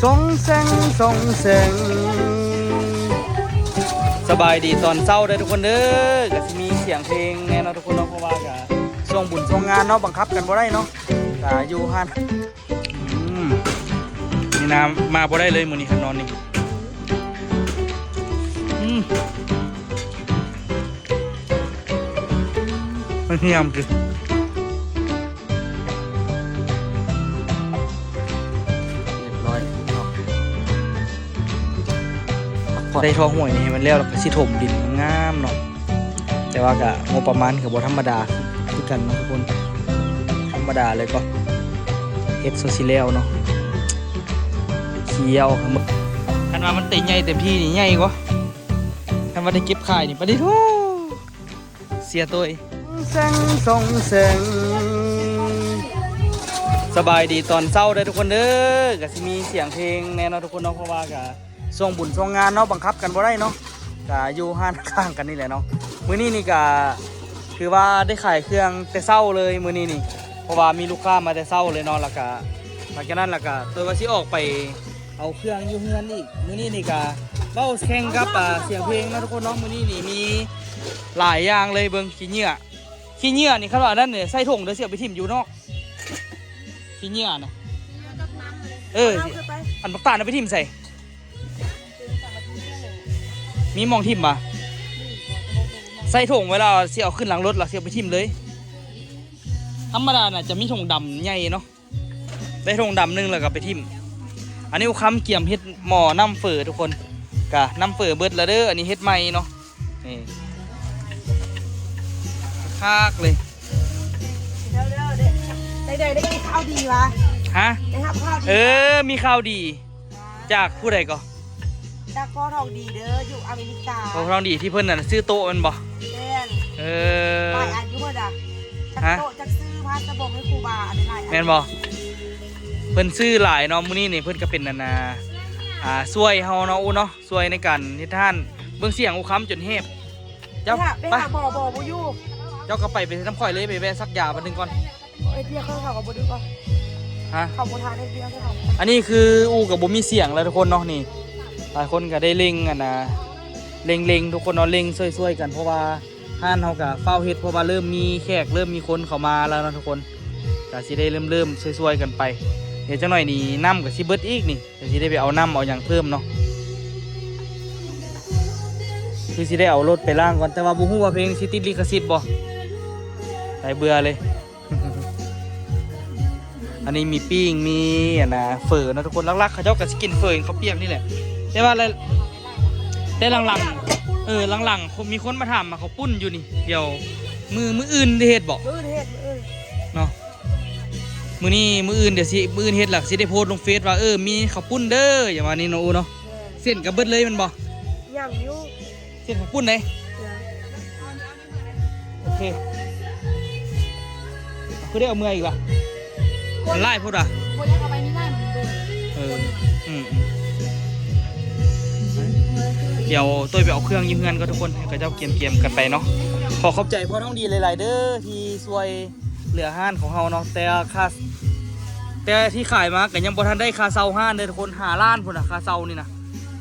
ສອງແສງ ສອງແສງ ສະບາຍດີຕອນເຊົ້າເດີທຸກຄົນເດີ. ກະຊິມີສຽງເພງແນ່ເນາະທຸກຄົນເນາະ ເພາະວ່າກະຊ່ວງບຸນຊ່ວງງານເນາະ ບັງຄັບກັນບໍ່ໄດ້ເນາະ. ກະຢູ່ຫັ້ນ ອືມ ນີ້ນະ ມາບໍ່ໄດ້ເລີຍມື້ນີ້ ຄັນນອນນີ້ ອືມ ມັນຫຽມຄື ຮຽບຮ້ອຍເນາະ ໄດ້ທໍ່ຫ້ວຍນີ້ໃຫ້ມັນແລ້ວ ແລ້ວກະຊິຖົມດິນງາມໆເນາະ. ແຕ່ວ່າກະງົບປະມານກະບໍ່ທຳມະດາຄືກັນເນາະທຸກຄົນ ທຳມະດາເລີຍກໍເຮັດສ່ຳຊີ້ແລ້ວເນາະ. ຄຽວ ຄັນວ່າມັນເຕັມໃຫຍ່ເຕັມທີ່ນີ້ໃຫຍ່ກວ່າ ຄັນວ່າໄດ້ເກັບຂາຍນີ້ ປະດິໂທ ເສຍໂຕຍ. ສອງແສງ ສອງແສງ ສະບາຍດີຕອນເຊົ້າເດີທຸກຄົນເດີ. ກະຊິມີສຽງເພງແນ່ເນາະທຸກຄົນເນາະ ເພາະວ່າກະ ຊ່ວງບຸນຊ່ວງງານເນາະ ບັງຄັບກັນບໍ່ໄດ້ເນາະ ກະຢູ່ຮ້ານຂ້າງກັນນີ້ແຫຼະເນາະ. ມື້ນີ້ນີ້ກະຖືວ່າໄດ້ຂາຍເຄື່ອງແຕ່ເຊົ້າເລີຍມື້ນີ້ນີ້ ເພາະວ່າມີລູກຄ້າມາແຕ່ເຊົ້າເລີຍເນາະ. ແລ້ວກະຫຼັງຈາກນັ້ນແລ້ວກະໂຕຍວ່າຊິອອກໄປເອົາເຄື່ອງຢູ່ເຮືອນອີກ. ມື້ນີ້ນີ້ກະເວົ້າແຂ່ງກັບ ອາ ສຽງເພງເນາະທຸກຄົນເນາະ. ມື້ນີ້ນີ້ມີຫຼາຍຢ່າງເລີຍ ເບິ່ງ ຂີ້ເຫຍື້ອ ຂີ້ເຫຍື້ອນີ້ ຄັນວ່າອັນນັ້ນນີ້ໃສ່ຖົງເດີ ຊິເອົາໄປຖິ້ມຢູ່ນອກ ຂີ້ເຫຍື້ອນະ. ເອີ ອັນບັກຕານເອົາໄປຖິ້ມໃສ? ມີໝ່ອງຖິ້ມບໍ່? ໃສ່ຖົງໄວ້ແລ້ວ ຊິເອົາຂຶ້ນຫຼັງລົດ ແລ້ວຊິເອົາໄປຖິ້ມເລີຍ. ທຳມະດານະຈະມີຖົງດຳໃຫຍ່ເນາະ ໄດ້ຖົງດຳໜຶ່ງແລ້ວກໍໄປຖິ້ມ. ອັນນີ້ອຸຄຳກຽມເຮັດໝໍ້ນ້ຳເຝີທຸກຄົນ ກະນ້ຳເຝີເບິດແລ້ວເດີ. ອັນນີ້ເຮັດໃໝ່ເນາະ ນີ້ ຄັກເລີຍ. ໄດ້ ໄດ້ ໄດ້ຍິນຂ່າວດີຫວາ? ຮະ? ໄດ້ຮັບຂ່າວດີຫວາ? ເອີ ມີຂ່າວດີ ຫວາ? ຈາກຜູ້ໃດກໍ? ຈາກພໍ່ທອງດີເດີ ຢູ່ອາເມລິກາ. ພໍ່ທອງດີທີ່ເພິ່ນນັ້ນຊື້ໂຕະແມ່ນບໍ່? ແມ່ນ. ເອີ ຫຼາຍອັນຢູ່ເບິດອະ ຈັກ ຮະ? ໂຕະ ຈັກຊື້ຜ້າສະບົງໃຫ້ຄູບາ ອັນຫຼາຍອັນ ແມ່ນບໍ່? ເພິ່ນຊື້ຫຼາຍເນາະ. ມື້ນີ້ນີ້ເພິ່ນກໍເປັນອັນນ່າ ອ່າ ຊ່ວຍເຮົາເນາະ ອູເນາະ ຊ່ວຍໃນການເຮັດຮ້ານ. ເບິ່ງສຽງອຸຄຳຈົນແຮບ. ເຈົ້າ ໄປຫາ ໄປຫາໝໍບໍ່ ບໍ່ຢູ່. ເຈົ້າກໍໄປ ໄປນຳຂ້ອຍເລີຍ ໄປແວ່ສັກຢາບາດໜຶ່ງກ່ອນ. ເຮັດວຽກເຂົາ ເຂົາກໍບໍ່ດຶກວ່າ ຮະ? ເຂົາບໍ່ທານເຮັດວຽກເຂົາ. ອັນນີ້ຄືອູ່ກໍບໍ່ມີສຽງແລ້ວທຸກຄົນເນາະ. ນີ້ຫຼາຍຄົນກໍໄດ້ເລັ່ງ ອັນນ່າ ເລັ່ງໆ ທຸກຄົນເນາະ ເລັ່ງຊ່ວຍໆກັນ ເພາະວ່າຮ້ານເຮົາກໍຟ້າວເຮັດ ເພາະວ່າເລີ່ມມີແຂກ ເລີ່ມມີຄົນເຂົ້າມາແລ້ວເນາະທຸກຄົນ. ກໍຊິໄດ້ເລີ່ມໆຊ່ວຍໆກັນໄປ. ດຽວຈັກໜ້ອຍນີ້ນ້ຳກໍຊິເບິດອີກນີ້. ດຽວຊິໄດ້ໄປເອົານ້ຳເອົາຫຍັງເພີ່ມເນາະ. ຄືຊິໄດ້ເອົາລົດໄປລ້າງກ່ອນ ແຕ່ວ່າບໍ່ຮູ້ວ່າເພງຊິຕິດລິຂະສິດບໍ່. ໄດ້ເບື່ອເລີຍ. ອັນນີ້ມີປີ້ງ ມີອັນນ່າເຝີເນາະທຸກຄົນ. ຫຼັກໆ ເຂົາເຈົ້າກໍຊິກິນເຝີກັບເຂົ້າປຽກນີ້ແຫຼະ. ແຕ່ວ່າ ແຕ່ຫຼັງໆ ເອີ ຫຼັງໆ ມີຄົນມາຖາມມາເຂົ້າປຸ້ນຢູ່ນີ້. ດຽວມື້ ມື້ອື່ນໄດ້ເຮັດບໍ່? ມື້ອື່ນເຮັດ ມື້ອື່ນເນາະ. ມື້ນີ້ ມື້ອື່ນ ດຽວຊິ ມື້ອື່ນເຮັດລະ ຊິໄດ້ໂພສລົງເຟສວ່າ ເອີ ມີເຂົ້າປຸ້ນເດີ ຫຍັງວ່ານີ້ເນາະ ອູເນາະ. ແມ່ນ. ເສັ້ນກໍເບິດເລີຍແມ່ນບໍ່? ຍັງຢູ່. ເສັ້ນເຂົ້າປຸ້ນເດ້. ຍັງ. ໂອເຄ. ຄືໄດ້ເອົາເມືອອີກລະ? ມັນຫຼາຍໂພດອະ. ບໍ່ໄດ້ເອົາໄປນີ້ໄດ້ ມັນໂດນ. ເອີ ອືມໆ. ດຽວໂຕຍໄປເອົາເຄື່ອງຢູ່ເຮືອນກ່ອນທຸກຄົນ ໃຫ້ເຂົາເຈົ້າກຽມໆກັນໄປເນາະ. ຂໍຂອບໃຈພໍ່ທອງດີຫຼາຍໆເດີ ທີ່ຊ່ວຍ ເຫຼືອຮ້ານຂອງເຮົາເນາະ. ແຕ່ຄ່າ ແຕ່ທີ່ຂາຍມາກໍຍັງບໍ່ທັນໄດ້ຄ່າເຊົ່າຮ້ານເດີທຸກຄົນ. ຫ້າລ້ານພຸ້ນນະ ຄ່າເຊົ່ານີ້ນະ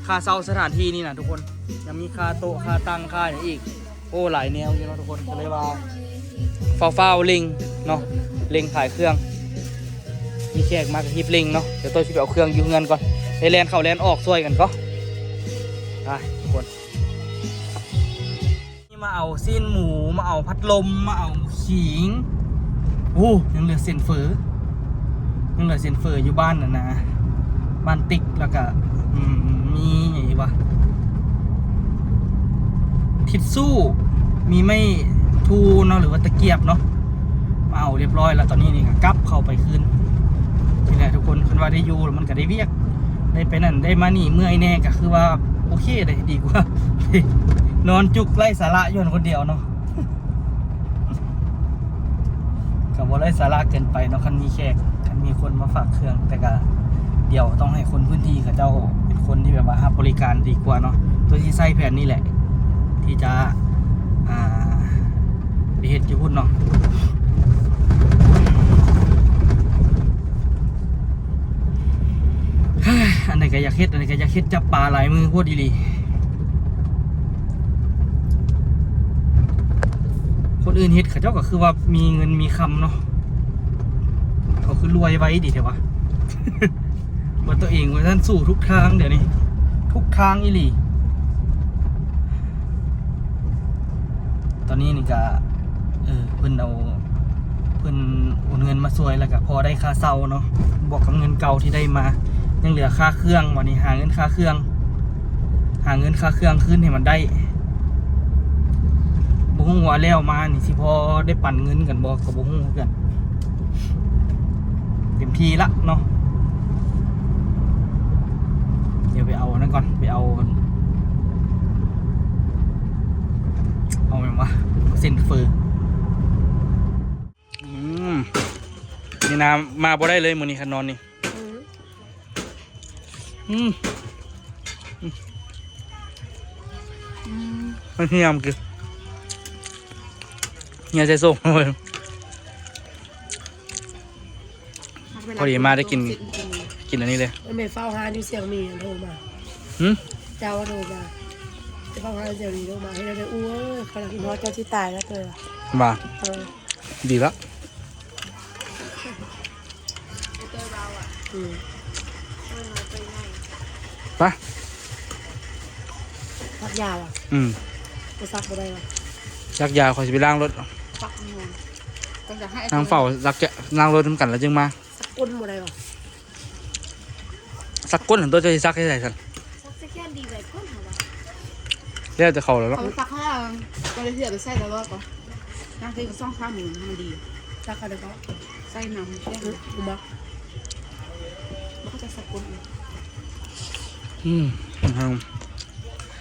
ຄ່າເຊົ່າສະຖານທີ່ນີ້ນະທຸກຄົນ. ຍັງມີຄ່າໂຕະ ຄ່າຕັ່ງ ຄ່າຫຍັງອີກ. ໂອ້ ຫຼາຍແນວຢູ່ເນາະທຸກຄົນ. ກໍເລີຍວ່າຟ້າວໆເລັ່ງເນາະ ເລັ່ງຂາຍເຄື່ອງ. ມີແຂກມາກໍຮີບເລັ່ງເນາະ. ດຽວໂຕຊິໄປເອົາເຄື່ອງຢູ່ເຮືອນກ່ອນ ໄດ້ແລ່ນເຂົ້າແລ່ນອອກຊ່ວຍກັນກໍ ໄປທຸກຄົນ. ນີ້ມາເອົາຊີ້ນໝູ ມາເອົາພັດລົມ ມາເອົາຂີງ. ໂອ້ ຍັງເຫຼືອເສັ້ນເຝີ ຍັງເຫຼືອເສັ້ນເຝີຢູ່ບ້ານນັ້ນນະ ບ້ານຕິກ. ແລ້ວກະ ອືມ ມີຫຍັງອີກວະ ທິດຊູ້ ມີໄມ້ທູເນາະ ຫຼືວ່າຕະກຽບເນາະ. ມາເອົາຮຽບຮ້ອຍແລ້ວ ຕອນນີ້ນີ້ກໍກັບເຂົ້າໄປຄືນ. ນີ້ແຫຼະທຸກຄົນ ຄັນວ່າໄດ້ຢູ່ແລ້ວມັນກໍໄດ້ວຽກ ໄດ້ໄປນັ້ນໄດ້ມານີ້ ເມື່ອຍແດ່ ກໍຄືວ່າໂອເຄເດ້ ດີກວ່ານອນຈຸກໄຮ້ສາລະຢູ່ຫັ້ນຄົນດຽວເນາະ. ກໍບໍ່ໄດ້ສາລະເກີນໄປເນາະ ຄັນມີແຂກ ຄັນມີຄົນມາຝາກເຄື່ອງ. ແຕ່ກໍດຽວຕ້ອງໃຫ້ຄົນພື້ນທີ່ເຂົາເຈົ້າເປັນຄົນທີ່ແບບວ່າຮັບບໍລິການດີກວ່າເນາະ. ໂຕຊິໃຊ້ແຜນນີ້ແຫຼະ ທີ່ຈະ ອ່າ ໄປເຮັດຢູ່ພຸ້ນເນາະ. ອັນໃດກໍຢາກເຮັດ ອັນໃດກໍຢາກເຮັດ ຈັບປາຫຼາຍມືໂພດອີ່ຫຼີ. ຄົນອື່ນເຮັດ ເຂົາເຈົ້າກໍຄືວ່າມີເງິນມີຄຳເນາະ, ເຂົາຄືລວຍໄວດີແທ້ວະ. ວ່າຕົວເອງວ່າຊັ້ນ ສູ້ທຸກທາງດຽວນີ້ ທຸກທາງອີ່ຫຼີ. ຕອນນີ້ນີ້ກະ ເອີ ເພິ່ນເອົາ ເພິ່ນໂອນເງິນມາຊ່ວຍ ແລ້ວກະພໍໄດ້ຄ່າເຊົ່າເນາະ ບວກກັບເງິນເກົ່າທີ່ໄດ້ມາ. ຍັງເຫຼືອຄ່າເຄື່ອງ ບາດນີ້ຫາເງິນຄ່າເຄື່ອງ ຫາເງິນຄ່າເຄື່ອງຄືນໃຫ້ມັນໄດ້. ບໍ່ຮູ້ວ່າແລ້ວມານີ້ຊິພໍໄດ້ປັນເງິນກັນບໍ່ ກໍບໍ່ຮູ້ຄືກັນ. ເຕັມທີ່ລະເນາະ. ດຽວໄປເອົາອັນນັ້ນກ່ອນ ໄປເອົາ ເອົາຫຍັງວະ ເສັ້ນເຝີ. ອືມ ນີ້ນະ ມາບໍ່ໄດ້ເລີຍມື້ນີ້ ຄັນນອນນີ້. ອືມ ອືມ ອືມ ມັນເຫື່ອມກິນ ເຫື່ອໃສ່ໂຊກເລີຍ. ພໍດີມາໄດ້ກິນ ກິນອັນນີ້ເລີຍ. ແມ່ເຝົ້າຮ້ານຢູ່ຊຽງໝີ່ໂທມາ. ຫື? ເຈົ້າໂທມາ ເຝົ້າຮ້ານຊຽງໝີ່ໂທມາ ເຮັດແນວໃດ? ໂອ້ຍ ຂ້ອຍຄິດຮອດເຈົ້າຊິຕາຍແລ້ວເຕີ. ວ່າ ເອີ ດີລະ. ອືມ ໄປ ສັກຢາວະ? ອືມ ບໍ່ສັກບໍ່ໄດ້ວະ. ສັກຢາ ຂ້ອຍຊິໄປລ້າງລົດ. ສັກມັນ ນາງເຝົ້າສັກ ລ້າງລົດນຳກັນແລ້ວຈຶ່ງມາ. ສັກກົ້ນບໍ່ໄດ້ວະ? ສັກກົ້ນຫັ້ນ ຕົວເຈົ້າຊິສັກໃຫ້ໃສຊັ້ນ? ສັກໃສ່ແຂນດີໄວໂພດຫວາ. ແລ້ວແຕ່ເຂົາແລ້ວເນາະ. ເອົາໄປສັກໃຫ້ ກໍໄດ້ເສຍໄປໃສ່ແລ້ວກໍ ນາງເຮັດສອງສາມມື້ໃຫ້ມັນດີ. ສັກອັນໃດກໍໃສ່ນ້ຳແຂງ ອືມ ບໍ່ມັກ ບໍ່ເຂົ້າໃຈສັກກົ້ນ. ອືມ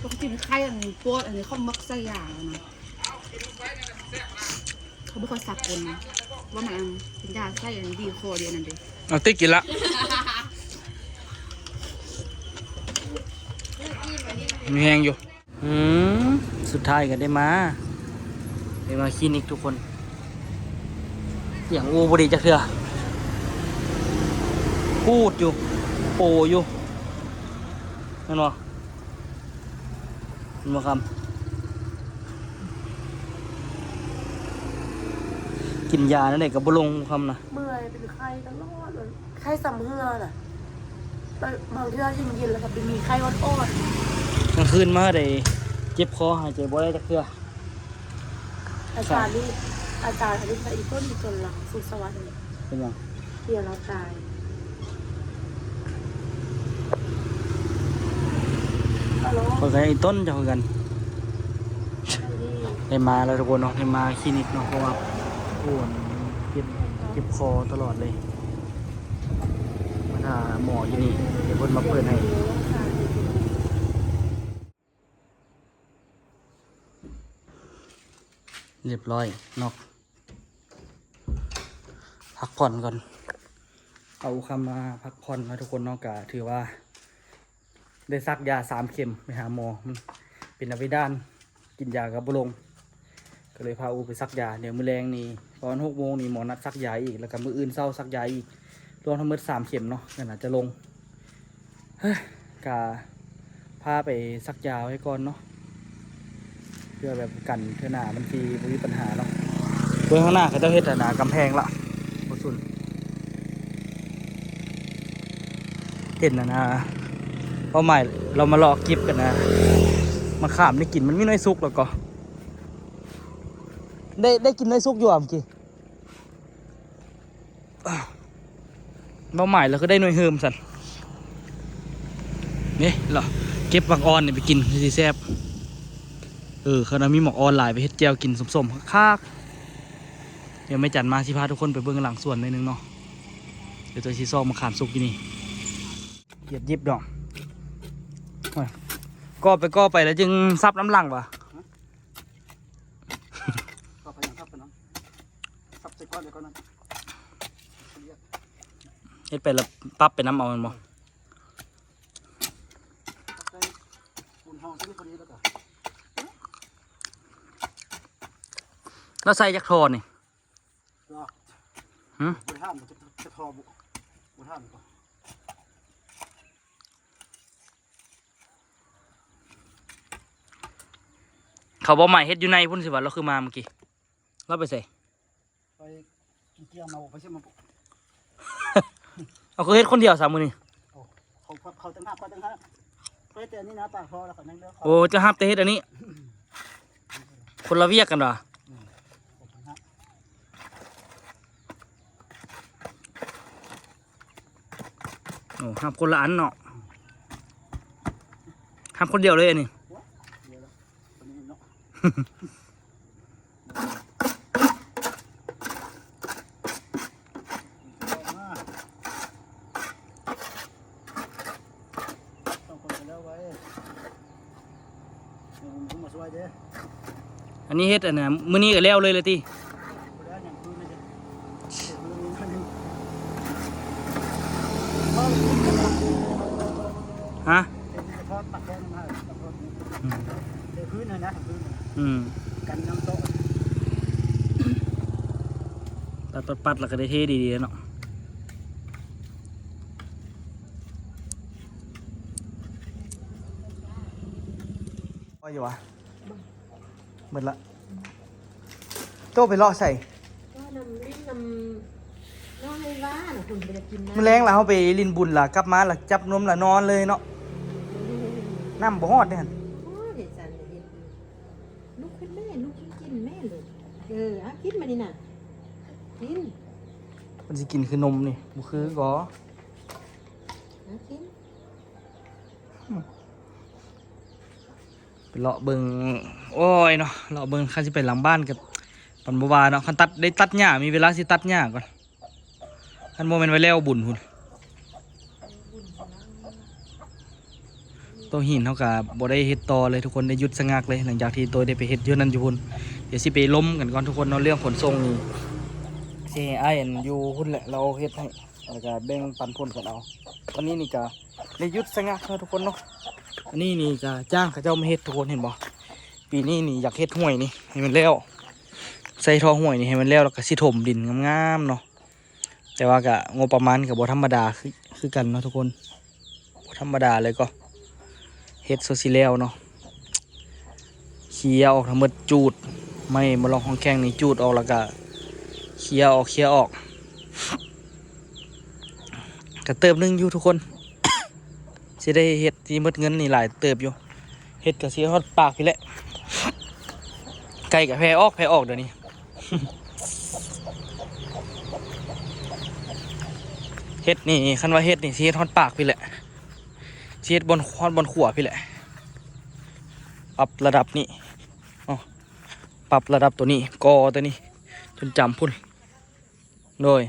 ປົກກະຕິໄຂ້ອັນປວດອັນນີ້ ເຂົາມັກໃສ່ຢານະ. ເຂົາບໍ່ຄ່ອຍສັກກົ້ນນະ ວ່າມັນອັນເປັນຢາໃສ່ອັນດີຄໍເດ ອັນນັ້ນເດ. ເອົາຕິ ກິນລະ ມີແຮງຢູ່. ອືມ ສຸດທ້າຍກໍໄດ້ມາ ໄດ້ມາຄລີນິກທຸກຄົນ. ສຽງອູບໍ່ດີຈັກເທື່ອ ກູດຢູ່ ໂປຢູ່ ແມ່ນບໍ່? ແມ່ນບໍ່ຄຳ? ກິນຢາແນວໃດກໍບໍ່ລົງຄຳນະ. ເມື່ອຍ ເປັນໄຂ້ຕະຫຼອດ ໄຂ້ຊ່ຳເຫື່ອນະ. ບາງເທື່ອເຢັນໆ ແລ້ວກໍເປັນມີໄຂ້ອ່ອນໆ. ກາງຄືນມາໄດ້ເຈັບຄໍ ຫາຍໃຈບໍ່ໄດ້ຈັກເທື່ອ. ອາຈານນີ້ ອາຈານອັນນີ້ ອີ່ຕົ້ນ ອີ່ຕົ້ນລະ ສຸກສະຫວັດນີ້ ເປັນຫຍັງ? ເມຍລາວຕາຍ. ຂ້ອຍກໍໄອ້ຕົ້ນເຈົ້າຄືກັນ. ໄດ້ມາແລ້ວທຸກຄົນເນາະ ໄດ້ມາຄລີນິກເນາະ ເພາະວ່າ ໂອ້ ເຈັບ ເຈັບຄໍຕະຫຼອດເລີຍ. ມາຖ້າໝໍຢູ່ນີ້ ດຽວເພິ່ນມາເປີດໃຫ້. ຮຽບຮ້ອຍເນາະ ພັກຜ່ອນກ່ອນ. ເອົາຄຳວ່າພັກຜ່ອນເນາະທຸກຄົນເນາະ ກະຖືວ່າໄດ້ສັກຢາສາມເຂັມ ໄປຫາໝໍ ມັນເປັນອາວິດານ ກິນຢາກໍບໍ່ລົງ ກໍເລີຍພາອູໄປສັກຢາ. ດຽວມື້ແລງນີ້ປະມານຫົກໂມງນີ້ ໝໍນັດສັກຢາອີກ ແລ້ວກໍມື້ອື່ນເຊົ້າສັກຢາອີກ ລວມທັງໝົດສາມເຂັມເນາະ ກໍໜ້າຈະລົງ. ກະພາໄປສັກຢາໄວ້ກ່ອນເນາະ ເພື່ອແບບກັນເທື່ອໜ້າມັນຊິບໍ່ມີບັນຫາເນາະ. ເບິ່ງຂ້າງໜ້າເຂົາເຈົ້າເຮັດອັນນາກຳແພງລະ ບໍ່ສຸນ ເຫັນອັນນາ ເປົ້າໝາຍ ລາວມາເລາະເກັບກັນນາ ມະຂາມໄດ້ກິນ ມັນມີໜ່ວຍສຸກແລ້ວກໍ ໄດ້ ໄດ້ກິນໜ່ວຍສຸກຢູ່ຫວາເມື່ອກີ້? ເປົ້າໝາຍລະຄືໄດ້ໜ່ວຍເຮີມຊັ້ນ. ນີ້ລະ ເກັບໝາກອ່ອນນີ້ໄປກິນຄືຊິແຊບ. ເອີ ຄັນວ່າມີໝາກອ່ອນຫຼາຍ ໄປເຮັດແຈ່ວກິນສົ້ມໆ ຄັກໆ. ດຽວແມ່ຈັນມາ ຊິພາທຸກຄົນໄປເບິ່ງຫຼັງສວນໜ້ອຍໜຶ່ງເນາະ. ດຽວຈະຊິຊອກໝາກຂາມສຸກຢູ່ນີ້. ກຽດຢິບດອກ. ໂອ້ຍ ກໍໄປກໍໄປແລ້ວຈຶ່ງສັບນຳຫຼັງຫວາ? ກໍພະຍາຍາມສັບໄປນຳ. ສັບໃສ່ກ້ອນໄປກ່ອນນະ. ເຮັດໄປແລ້ວປັບໄປນຳເອົາແມ່ນບໍ່? ເອີ ສັບໃສ່ປູນຮອງໃສ່ນີ້ພໍດີແລ້ວກໍ ແລ້ວໃສ່ຈັກທໍ່ນີ້? ຫື? ບໍ່ໄດ້ຖາມ ຈະ ຈະທໍ່ບໍ່ ບໍ່ຖາມກ່ອນ. ເຂົາບໍ່ໃໝ່ເຮັດຢູ່ໃນພຸ້ນຊິວ່າ ລາວຄືມາເມື່ອກີ້ ລາວໄປໃສ? ໄປກິນກຽມມາບໍ່ ໄປຊື້ມາບໍ່? ເອົາ ຄືເຮັດຄົນດຽວຊະມື້ນີ້? ໂອ້ ເຂົາ ເຂົາ ເຂົາຕ່າງຫາກ ຂ້ອຍຕ່າງຫາກ ຂ້ອຍແຕ່ອັນນີ້ນະ ປາກທໍ່ ແລ້ວເຂົາຍັງເລືອກ ໂອ້ ເຈົ້າຮັບແຕ່ເຮັດອັນນີ້ ອືມ ຄົນລະວຽກກັນຫວາ? ອືມ ຄົນລະຫາກ ໂອ້ ຮັບຄົນລະອັນເນາະ ຮັບຄົນດຽວເລີຍອັນນີ້ ໂອ້ຍ ດຽວລະ ຄົນນີ້ເນາະ. ອັນນີ້ເຮັດອັນນ່າ ມື້ນີ້ກໍແລ້ວເລີຍລະຕິ? ຮະ? ອືມ ອືມ ກັນນ້ຳຕົກ ປັດໆໆ ແລ້ວກໍໄດ້ເທດີໆເນາະ ພໍຢູ່ຫວາ? ເບິດລະ ໂຕໄປເລາະໃສ? ກໍນຳຫຼິ້ນນຳນ້ອງໄອວານະ ເພິ່ນບໍ່ໄດ້ກິນນ້ຳ ມື້ແລງລະເຮົາໄປຫຼິ້ນບຸນລະ ກັບມາລະຈັບນົມລະນອນເລີຍເນາະ ອືມ ນ້ຳບໍ່ຮອດເດ້ຫັ້ນ ໂອ້ຍ ເຮັດຊັ້ນເຮັດ ລຸກຂຶ້ນແມ່ ລຸກຂຶ້ນກິນແມ່ລູກ ເອີ ເອົາກິນບາດນີ້ນະ ກິນ ມັນຊິກິນຄືນົມນີ້ ບໍ່ຄືກໍ ເອົາກິນ ໄປເລາະເບິ່ງ ໂອ້ຍເນາະ ເລາະເບິ່ງ ຄັນຊິໄປຫຼັງບ້ານກໍປັນບໍ່ວ່າເນາະ ຄັນຕັດ ໄດ້ຕັດຫຍ້າ ມີເວລາຊິຕັດຫຍ້າກ່ອນ ຄັນບໍ່ແມ່ນໄວ້ແລ້ວບຸນພຸ້ນ ໂຕະຫີນເຮົາກໍບໍ່ໄດ້ເຮັດຕໍ່ເລີຍທຸກຄົນ ໄດ້ຢຸດຊະງັກເລີຍ ຫຼັງຈາກທີ່ໂຕໄດ້ໄປເຮັດຢູ່ນັ້ນຢູ່ພຸ້ນ ດຽວຊິໄປລົມກັນກ່ອນທຸກຄົນເນາະ ເລື່ອງຂົນສົ່ງນີ້ ຊິໃຫ້ອ້າຍອັນຢູ່ພຸ້ນແຫຼະ ລາວເຮັດໃຫ້ ແລ້ວກໍແບ່ງປັນຜົນກັນເອົາ ຕອນນີ້ນີ້ກໍ ໄດ້ຢຸດຊະງັກເນາະທຸກຄົນເນາະ ອັນນີ້ນີ້ກໍຈ້າງເຂົາເຈົ້າມາເຮັດ ທຸກຄົນເຫັນບໍ່? ປີນີ້ນີ້ຢາກເຮັດຫ້ວຍນີ້ໃຫ້ມັນແລ້ວ ໃສ່ທໍ່ຫ້ວຍນີ້ໃຫ້ມັນແລ້ວ ແລ້ວກໍຊິຖົມດິນງາມໆເນາະ ແຕ່ວ່າກໍງົບປະມານກໍບໍ່ທຳມະດາຄື ຄືກັນເນາະທຸກຄົນ ບໍ່ທຳມະດາເລີຍ ກໍເຮັດໂຊຊິແລ້ວເນາະ ເຄຍອອກທັງໝົດ ຈູດໄມ້ບໍ່ລອງຂອງແຂງນີ້ ຈູດອອກ ແລ້ວກໍເຄຍອອກ ເຄຍອອກ ກະເຕີບໜຶ່ງຢູ່ທຸກຄົນ ຊິໄດ້ເຮັດ ຊິໝົດເງິນນີ້ຫຼາຍເຕີບຢູ່ ເຮັດກະຊິຮອດປາກພີ້ແຫຼະ ໄກ່ກະແຜ່ອອກ ແຜ່ອອກດຽວນີ້ ເຮັດນີ້ ຄັນວ່າເຮັດນີ້ຊິເຮັດຮອດປາກພີ້ແຫຼະ ຊິເຮັດບ່ອນ ຮອດບ່ອນຂົວພີ້ແຫຼະ ປັບລະດັບນີ້ເນາະ ປັບລະດັບໂຕນີ້ ກໍໂຕນີ້ ຈົນຈຳພຸ້ນ ໂດຍ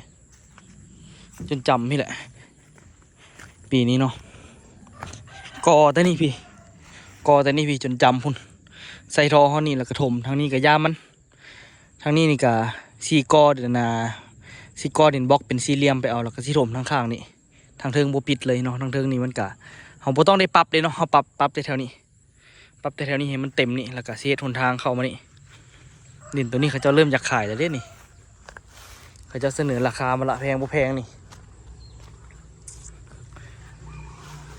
ຈົນຈຳພີ້ແຫຼະ ປີນີ້ເນາະ ກໍແຕ່ນີ້ພີ້ ກໍແຕ່ນີ້ພີ້ ຈົນຈຳພຸ້ນ ໃສ່ທໍ່ຮອດນີ້ ແລ້ວກະຖົມ ທາງນີ້ກະຢ່າມັນ ທາງນີ້ນີ້ກະສີ່ກໍດິນນາ ສີ່ກໍດິນບລັອກເປັນສີ່ຫຼ່ຽມໄປເອົາ ແລ້ວກະຊິຖົມທາງຂ້າງນີ້ ທາງເທິງບໍ່ປິດເລີຍເນາະ ທາງເທິງນີ້ມັນກະ ເຮົາບໍ່ຕ້ອງໄດ້ປັບເດ້ເນາະ ເຮົາປັບ ປັບແຕ່ແຖວນີ້ ປັບແຕ່ແຖວນີ້ໃຫ້ມັນເຕັມນີ້ ແລ້ວກະຊິເຮັດຫົນທາງເຂົ້າມານີ້ ດິນໂຕນີ້ເຂົາເຈົ້າເລີ່ມຢາກຂາຍແລ້ວເດ້ນີ້ ເຂົາເຈົ້າສະເໜີລາຄາມາລະ ແພງບໍ່ແພງນີ້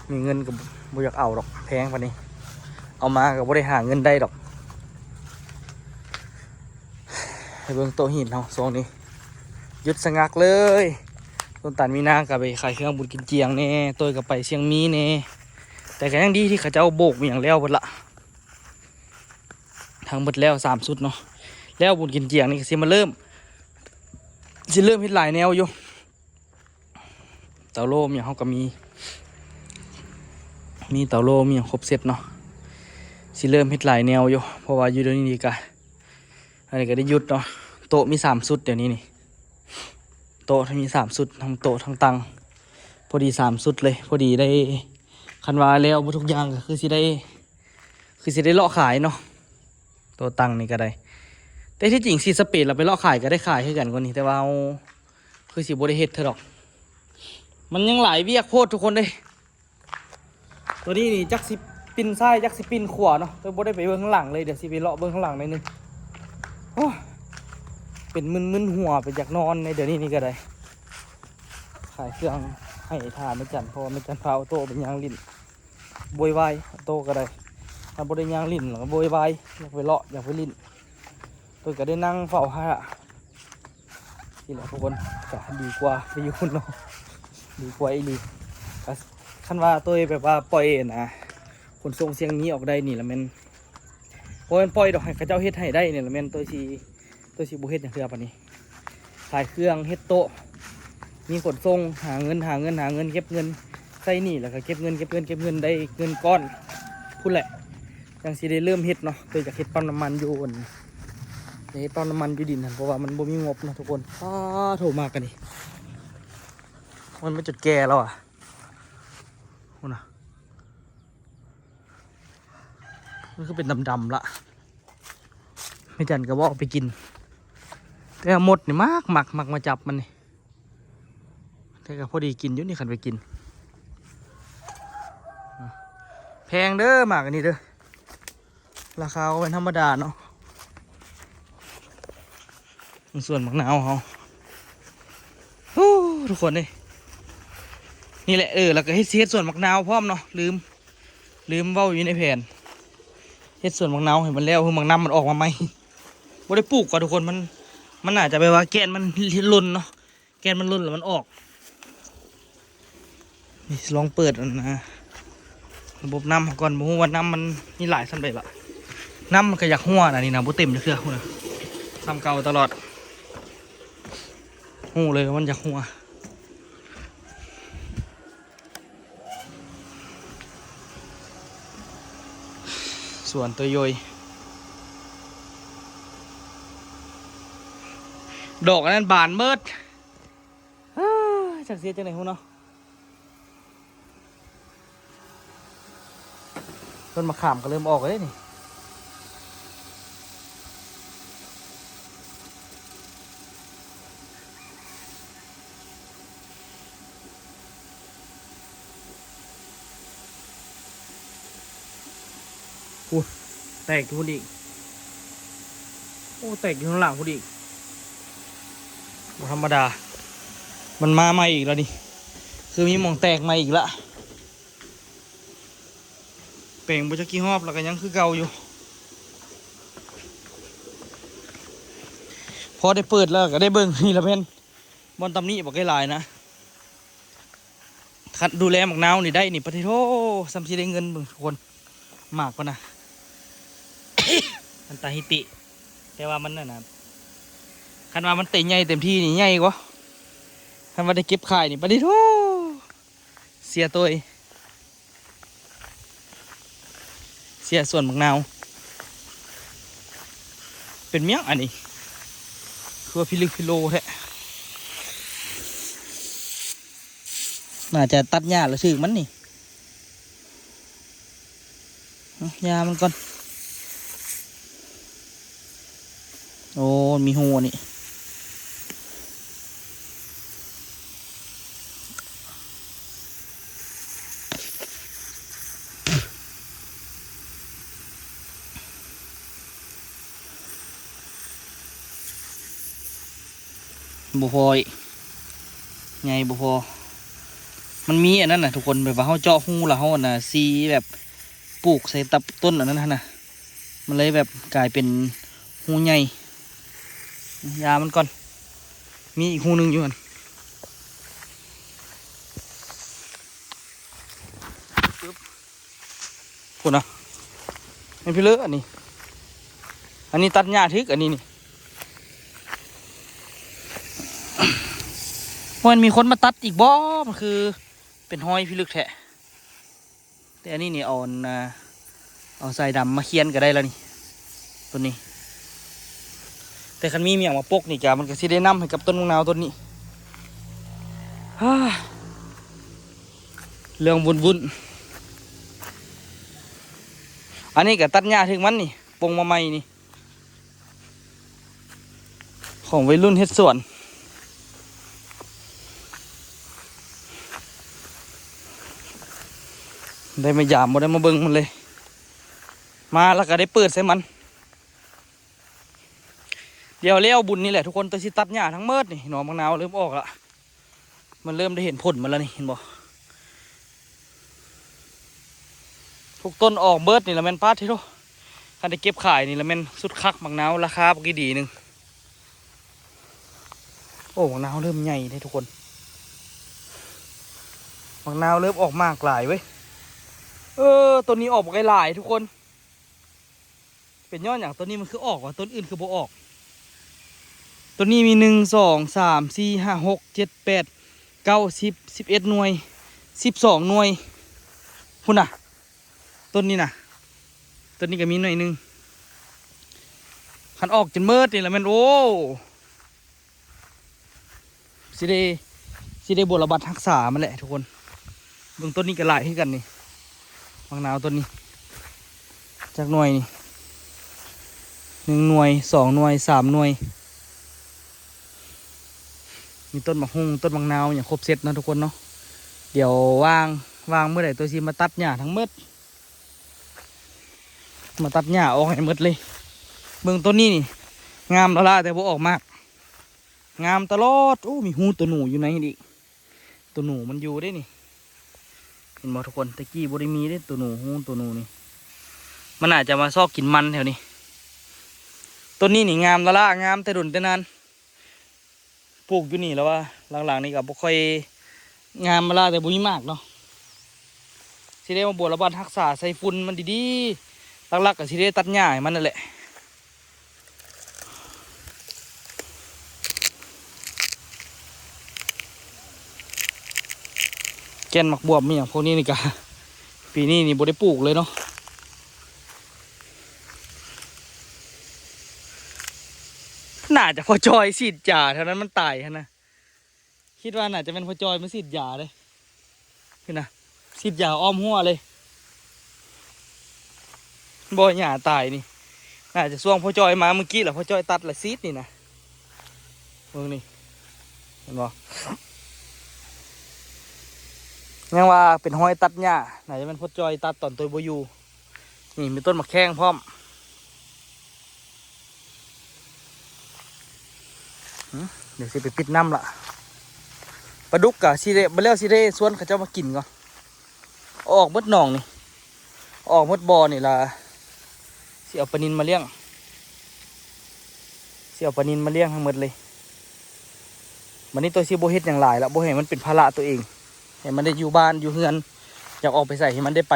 ມີເງິນກໍບໍ່ຢາກເອົາດອກ ແພງປານນີ້ ເອົາມາກໍບໍ່ໄດ້ຫາເງິນໄດ້ດອກ ໃຫ້ເບິ່ງໂຕະຫີນເຮົາຊ່ວງນີ້ ຢຸດສະງັກເລີຍ ຕົ້ນຕານມີນາກໍໄປຂາຍເຄື່ອງບຸນກິນຈຽງແດ່ ໂຕ້ຍກໍໄປຊຽງມີແດ່ ແຕ່ກໍຍັງດີທີ່ເຂົາເຈົ້າໂບກອີ່ຫຍັງແລ້ວເບິດລະ ທັງເບິດແລ້ວສາມຊຸດເນາະ ແລ້ວບຸນກິນຈຽງນີ້ກໍຊິມາເລີ່ມ ຊິເລີ່ມເຮັດຫຼາຍແນວຢູ່ ເຕົາໂລ່ມີຫຍັງເຮົາກໍມີ ມີເຕົາໂລ່ມີຫຍັງຄົບເຊັດເນາະ ຊິເລີ່ມເຮັດຫຼາຍແນວຢູ່ ເພາະວ່າຢູ່ດຽວນີ້ນີ້ກະ ອັນນີ້ກໍໄດ້ຢຸດເນາະ ໂຕະມີສາມຊຸດດຽວນີ້ນີ້ ໂຕະມີສາມຊຸດ ທັງໂຕະທັງຕັ່ງ ພໍດີສາມຊຸດເລີຍ ພໍດີໄດ້ ຄັນວ່າແລ້ວເບິດທຸກຢ່າງກໍຄືຊິໄດ້ ຄືຊິໄດ້ເລາະຂາຍເນາະ ໂຕະຕັ່ງນີ້ກໍໄດ້ ແຕ່ທີ່ຈິງຊິສະເປນລະໄປເລາະຂາຍກໍໄດ້ຂາຍຄືກັນກ່ອນນີ້ ແຕ່ວ່າເຮົາຄືຊິບໍ່ໄດ້ເຮັດເທື່ອດອກ ມັນຍັງຫຼາຍວຽກໂພດທຸກຄົນເດ້ ໂຕນີ້ນີ້ຈັກຊິປິ່ນຊ້າຍຈັກຊິປິ່ນຂວາເນາະ ໂດຍບໍ່ໄດ້ໄປເບິ່ງຂ້າງຫຼັງເລີຍ ດຽວຊິໄປເລາະເບິ່ງຂ້າງຫຼັງໜ້ອຍໜຶ່ງ ໂອ້ ເປັນມຶນໆຫົວ ເປັນຢາກນອນໃນດຽວນີ້ນີ້ກໍໄດ້ ຂາຍເຄື່ອງໃຫ້ຖ້າແມ່ຈັນ ເພາະວ່າແມ່ຈັນພາໂອໂຕ້ໄປຍ່າງຫຼິ້ນ ໂວຍວາຍ ໂຕກໍໄດ້ ຖ້າບໍ່ໄດ້ຍ່າງຫຼິ້ນແລ້ວກໍໂວຍວາຍ ຢາກໄປເລາະ ຢາກໄປຫຼິ້ນ ໂຕຍກໍໄດ້ນັ່ງເຝົ້າຫັ້ນລະ. ນີ້ແຫຼະທຸກຄົນ ກໍດີກວ່າໄປຢູ່ພຸ້ນເນາະ ດີກວ່າອີ່ຫຼີ. ກໍຄັນວ່າໂຕຍແບບວ່າປ່ອຍ ອັນນະ ຂົນສົ່ງສຽງໝີອອກໄດ້ນີ້ລະແມ່ນ ບໍ່ແມ່ນປ່ອຍດອກ ໃຫ້ເຂົາເຈົ້າເຮັດໃຫ້ໄດ້ນີ້ລະແມ່ນໂຕຍຊິ ໂຕຍຊິບໍ່ເຮັດຫຍັງເທື່ອປານນີ້. ຂາຍເຄື່ອງ ເຮັດໂຕະ ມີຂົນສົ່ງ ຫາເງິນ ຫາເງິນ ຫາເງິນ ເກັບເງິນ ໃຊ້ໜີ້ ແລ້ວກໍເກັບເງິນ ເກັບເງິນ ເກັບເງິນ ໄດ້ເງິນກ້ອນພຸ້ນແຫຼະ ຈັ່ງຊິໄດ້ເລີ່ມເຮັດເນາະ. ໂຕຍຢາກເຮັດປ້ຳນ້ຳມັນຢູ່ ອັນ ຢາກເຮັດປ້ຳນ້ຳມັນຢູ່ດິນຫັ້ນ ເພາະວ່າມັນບໍ່ມີງົບເນາະທຸກຄົນ. ອ້າ ໂທ ມາກັນນີ້ ມັນມາຈົນແກ່ແລ້ວອະ ພຸ້ນນະ. ມັນຄືເປັນດຳໆລະ ແມ່ຈັນກໍບໍ່ເອົາໄປກິນ ແຕ່ວ່າມົດນີ້ມັກ ມັກ ມັກມາຈັບມັນນີ້. ແຕ່ກໍພໍດີກິນຢູ່ນີ້ ຄັນໄປກິນ. ແພງເດີໝາກອັນນີ້ເດີ ລາຄາບໍ່ແມ່ນທຳມະດາເນາະ. ສວນໝາກນາວເຮົາ ໂອ້ ທຸກຄົນເອີຍ ນີ້ແຫຼະ. ເອີ ແລ້ວກໍເຮັດ ຊິເຮັດສວນໝາກນາວພ້ອມເນາະ ລືມ ລືມເວົ້າຢູ່ໃນແຜນ ເຮັດສວນໝາກນາວໃຫ້ມັນແລ້ວ ເພື່ອໝາກນ້ຳມັນອອກມາໃໝ່. ບໍ່ໄດ້ປູກກ່ອນທຸກຄົນ ມັນ ມັນໜ້າຈະແບບວ່າແກ່ນມັນຫຼົ່ນເນາະ ແກ່ນມັນຫຼົ່ນແລ້ວມັນອອກ. ນີ້ ລອງເປີດອັນນະ ລະບົບນ້ຳເຮົາກ່ອນ ບໍ່ຮູ້ວ່ານ້ຳມັນມີຫຼາຍສ່ຳໃດລະ. ນ້ຳມັນກໍຢາກຮົ່ວນະ ນີ້ນະ ບໍ່ເຕັມຈັກເທື່ອພຸ້ນນະ ສ່ຳເກົ່າຕະຫຼອດ ຮູ້ເລີຍວ່າມັນຢາກຮົ່ວ. ສວນໂຕໂຢຍ ດອກອັນນັ້ນບານເໝິດ. ເອີ ຈັກຊິເຮັດຈັ່ງໃດຮູ້ເນາະ. ຕົ້ນມະຂາມກໍເລີ່ມອອກແລ້ວເດ້ນີ້. ພຸ້ນ ແຕກຢູ່ພຸ້ນອີກ. ໂອ້ ແຕກຢູ່ຂ້າງຫຼັງພຸ້ນອີກ. ບໍ່ທຳມະດາ ມັນມາໃໝ່ອີກແລ້ວນີ້ ຄືມີໝ່ອງແຕກໃໝ່ອີກລະ. ແປງບໍ່ຈັກກີ່ຮອບ ແລ້ວກໍຍັງຄືເກົ່າຢູ່. ພໍໄດ້ເປີດແລ້ວກໍໄດ້ເບິ່ງ ນີ້ລະແມ່ນບ່ອນຕຳໜິບັກຫຼາຍໆນະ. ຄັນດູແລໝາກນາວນີ້ໄດ້ນີ້ ປະເທດໂທ ສ່ຳຊິໄດ້ເງິນເບິ່ງທຸກຄົນ. ໝາກມັນນະ ມັນຕາຫິຕິ ແຕ່ວ່າມັນນັ້ນນະ ຄັນວ່າມັນເຕັມໃຫຍ່ເຕັມທີ່ນີ້ໃຫຍ່ກວ່າ ຄັນວ່າໄດ້ເກັບຂາຍນີ້ ປະເທດໂທ ເສຍໂຕຍ ເສຍສວນໝາກນາວ. ເປັນຫຍັງອັນນີ້ ຄືວ່າພິລຶກພິໂລແທ້. ໜ້າຈະຕັດຫຍ້າແລ້ວຖືກມັນນີ້. ຫຍ້າມັນກ່ອນ. ໂອ້ ມີຮູອັນນີ້. ບໍ່ພໍອີກ ໃຫຍ່ບໍ່ພໍ. ມັນມີອັນນັ້ນນະທຸກຄົນ ແບບວ່າເຮົາເຈາະຮູແລ້ວເຮົາອັນນະ ສີແບບ ປູກໃສ່ຕັບຕົ້ນອັນນັ້ນຫັ້ນນະ ມັນເລີຍແບບກາຍເປັນຮູໃຫຍ່. ຢາມັນກ່ອນ ມີອີກຮູໜຶ່ງຢູ່ຫັ້ນ. ປຶບ ພຸ້ນນະ ແມ່ນພີເລີ ອັນນີ້ ອັນນີ້ຕັດຫຍ້າຖືກ ອັນນີ້ນີ້. ບໍ່ແມ່ນມີຄົນມາຕັດອີກບໍ່? ມັນຄືເປັນຮອຍພິລຶກແທ້. ແຕ່ອັນນີ້ນີ້ເອົາອັນ ອ່າ ເອົາສາຍດຳມາຂຽນກໍໄດ້ແລ້ວນີ້ ຕົ້ນນີ້. ແຕ່ຄັນມີຫຍັງມາປົກນີ້ກະ ມັນກະຊິໄດ້ນຳໃຫ້ກັບຕົ້ນໝາກນາວຕົ້ນນີ້. ເລື່ອງວຸ້ນໆ. ອັນນີ້ກະຕັດຫຍ້າຖືກມັນນີ້ ປົງມາໃໝ່ນີ້. ຂອງໄວລຸ້ນເຮັດສວນ ໄດ້ມາຢາມ ບໍ່ໄດ້ມາເບິ່ງມັນເລີຍ ມາແລ້ວກໍໄດ້ເປີດໃສ່ມັນ. ດຽວແລ້ວບຸນນີ້ແຫຼະທຸກຄົນ ໂຕຊິຕັດຫຍ້າທັງໝົດນີ້ ໜໍ່ໝາກນາວເລີ່ມອອກລະ. ມັນເລີ່ມໄດ້ເຫັນຜົນມັນແລ້ວນີ້ ເຫັນບໍ່? ໂຫ ທຸກຕົ້ນອອກເບິດນີ້ລະແມ່ນ ປາດໂທ້ ຄັນໄດ້ເກັບຂາຍນີ້ລະແມ່ນສຸດຄັກ. ໝາກນາວລາຄາບັກດີໆໜຶ່ງ. ໂອ້ ໝາກນາວເລີ່ມໃຫຍ່ເດ້ທຸກຄົນ ໝາກນາວເລີ່ມອອກໝາກຫຼາຍເວີ້ຍ. ເອີ ຕົ້ນນີ້ອອກບັກຫຼາຍໆທຸກຄົນ. ເປັນຍ້ອນຫຍັງຕົ້ນນີ້ມັນຄືອອກວະ ຕົ້ນອື່ນຄືບໍ່ອອກ? ຕົ້ນນີ້ມີ ໜຶ່ງ ສອງ ສາມ ສີ່ ຫ້າ ຫົກ ເຈັດ ແປດ ເກົ້າ ສິບ ສິບເອັດໜ່ວຍ ສິບສອງໜ່ວຍ ພຸ້ນນະ. ຕົ້ນນີ້ນະ ຕົ້ນນີ້ກໍມີໜ່ວຍໜຶ່ງ. ຄັນອອກຈົນເໝິດນີ້ລະແມ່ນ ໂອ້ ຊິໄດ້ ຊິໄດ້ບົວລະບັດຮັກສາມັນແຫຼະທຸກຄົນ. ເບິ່ງຕົ້ນນີ້ກໍຫຼາຍຄືກັນນີ້ ໝາກນາວຕົ້ນນີ້ ຈັກໜ່ວຍນີ້ ໜຶ່ງໜ່ວຍ ສອງໜ່ວຍ ສາມໜ່ວຍ. ມີຕົ້ນໝາກຫຸ່ງ ຕົ້ນໝາກນາວຫຍັງຄົບເຊັດເນາະທຸກຄົນເນາະ. ດຽວວ່າງ ວ່າງມື້ໃດໂຕຊິມາຕັດຫຍ້າທັງໝົດ ມາຕັດຫຍ້າອອກໃຫ້ໝົດເລີຍ. ເບິ່ງຕົ້ນນີ້ນີ້ ງາມລະລະ ແຕ່ບໍ່ອອກໝາກ ງາມຕະຫຼອດ. ໂອ້ ມີຮູໂຕໜູຢູ່ໃນນີ້ອີກ ໂຕໜູມັນຢູ່ເດ້ນີ້ ເຫັນບໍ່ທຸກຄົນ? ແຕ່ກີ້ບໍ່ໄດ້ມີເດ້ໂຕໜູ ຮູໂຕໜູນີ້ ມັນອາດຈະມາຊອກກິນມັນແຖວນີ້. ຕົ້ນນີ້ນີ້ງາມລະລະ ງາມແຕ່ດົນແຕ່ນານ ປູກຢູ່ນີ້ແລ້ວວ່າ ຫຼັງໆນີ້ກໍບໍ່ຄ່ອຍງາມລະລະ ແຕ່ບໍ່ມີໝາກເນາະ. ຊິໄດ້ມາບົວລະບັດຮັກສາໃສ່ຝຸ່ນມັນດີໆ ຫຼັກໆກໍຊິໄດ້ຕັດຫຍ້າໃຫ້ມັນນັ້ນແຫຼະ. ແກ່ນໝາກບວບມີຫຍັງພວກນີ້ນີ້ກະ ປີນີ້ນີ້ບໍ່ໄດ້ປູກເລີຍເນາະ. ໜ້າຈະພໍ່ຈອຍສີດຢາແຖວນັ້ນມັນຕາຍຫັ້ນນະ. ຄິດວ່າໜ້າຈະແມ່ນພໍ່ຈອຍມາສີດຢາເດ້. ເຫັນນະ ສີດຢາອ້ອມຮົ້ວເລີຍ ບໍ່ຫຍ້າຕາຍນີ້. ໜ້າຈະຊ່ວງພໍ່ຈອຍມາມື້ກີ້ລະ ພໍ່ຈອຍຕັດລະສີດນີ້ນະ. ເບິ່ງນີ້ ເຫັນບໍ່? ຍັງວ່າເປັນຮອຍຕັດຫຍ້າ ໜ້າຈະແມ່ນພໍ່ຈອຍຕັດຕອນໂຕບໍ່ຢູ່. ນີ້ມີຕົ້ນໝາກແຂ້ງພ້ອມ. ຫື ດຽວຊິໄປປິດນ້ຳລະ. ປາດຸກກະຊິໄດ້ ບັດແລ້ວຊິໄດ້ຊວນເຂົາເຈົ້າມາກິນກ່ອນ. ອອກເບິດໜອງນີ້ ອອກເບິດບໍ່ນີ້ລະ ຊິເອົາປານິນມາລ້ຽງ ຊິເອົາປານິນມາລ້ຽງທັງໝົດເລີຍ. ບັດນີ້ໂຕຊິບໍ່ເຮັດຫຍັງຫຼາຍລະ ບໍ່ໃຫ້ມັນເປັນພາລະໂຕເອງ ໃຫ້ມັນໄດ້ຢູ່ບ້ານຢູ່ເຮືອນ ຢາກອອກໄປໃສໃຫ້ມັນໄດ້ໄປ.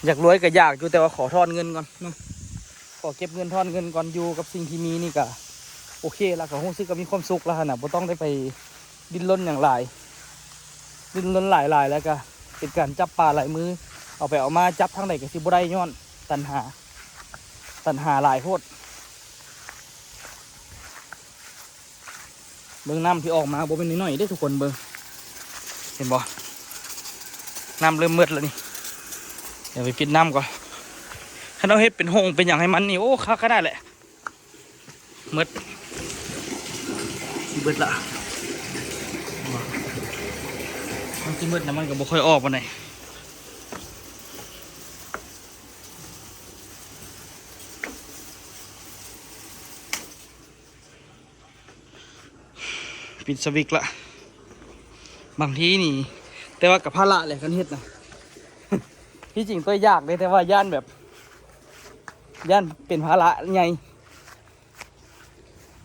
ຢາກລວຍກໍຢາກຢູ່ ແຕ່ວ່າຂໍຖອນເງິນກ່ອນເນາະ ຂໍເກັບເງິນ ຖອນເງິນກ່ອນ. ຢູ່ກັບສິ່ງທີ່ມີນີ້ກໍໂອເຄລະ ກໍຮູ້ສຶກວ່າມີຄວາມສຸກລະຫັ້ນນະ ບໍ່ຕ້ອງໄດ້ໄປດີ້ນລົນຫຍັງຫຼາຍ ດີ້ນລົນຫຼາຍໆ ແລ້ວກໍເປັນການຈັບປາຫຼາຍມື ເອົາໄປເອົາມາຈັບທາງໃດກໍຊິບໍ່ໄດ້ ຍ້ອນຕັນຫາ ຕັນຫາຫຼາຍໂພດ. ເບິ່ງນ້ຳທີ່ອອກມາບໍ່ແມ່ນໜ້ອຍໆເດ້ທຸກຄົນ ເບິ່ງ ເຫັນບໍ່? ນ້ຳເລີ່ມໝົດແລ້ວນີ້ ດຽວໄປປິດນ້ຳກ່ອນ. ຄັນເຮົາເຮັດເປັນໂຮງເປັນຫຍັງໃຫ້ມັນນີ້ ໂອ້ ຄັກຂະໜາດແຫຼະ. ໝົດ ຊິເບິດລະ ມັນຊິໝົດແລ້ວ ມັນກໍບໍ່ຄ່ອຍອອກປານໃດ. ປິດສະວິກລະ ບາງທີນີ້ ແຕ່ວ່າກໍພາລະແຫຼະຄັນເຮັດນະ. ທີ່ຈິງຕົວຢາກເດ້ ແຕ່ວ່າຢ້ານແບບ ຢ້ານເປັນພາລະໃຫຍ່.